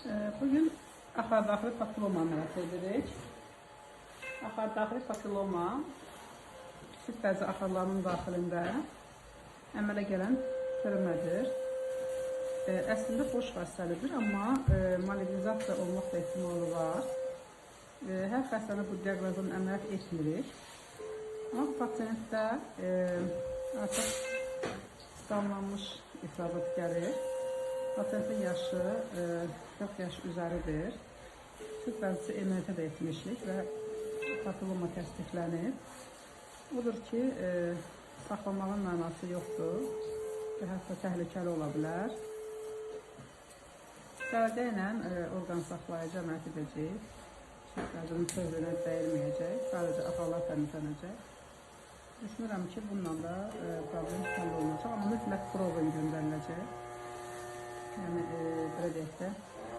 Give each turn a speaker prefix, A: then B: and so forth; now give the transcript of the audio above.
A: Bugün axardaxili papilloma əməliyyat edirik. Axardaxili papilloma süd bəzi axarlarının daxilində əmələ gələn törəmədir. Əslində xoş xəstəlikdir, amma malignizasiya olmaq da ehtimalı var. Hər xəstəni bu diaqnozdan əməliyyat etmirik. Amma bu pasientdə artıq damlanmış ifrazat gəlir. Pasientin yaşı 40 yaş üzəridir. Süd bəzisi MRT də etmişik və papilloma təsdiqlənib. Odur ki, saxlamağın mənası yoxdur və hətta təhlükəli ola bilər. Cərgə ilə orqan saxlayıcı əməliyyat edəcəyik. Süd bəzinin tövrünə dəyirməyəcək, sadəcə axarlar təmizlənəcək. Düşünürəm ki, bununla da problem həll olunacaq, amma mütləq proqram göndəriləcək. Yəni, belə deyək də,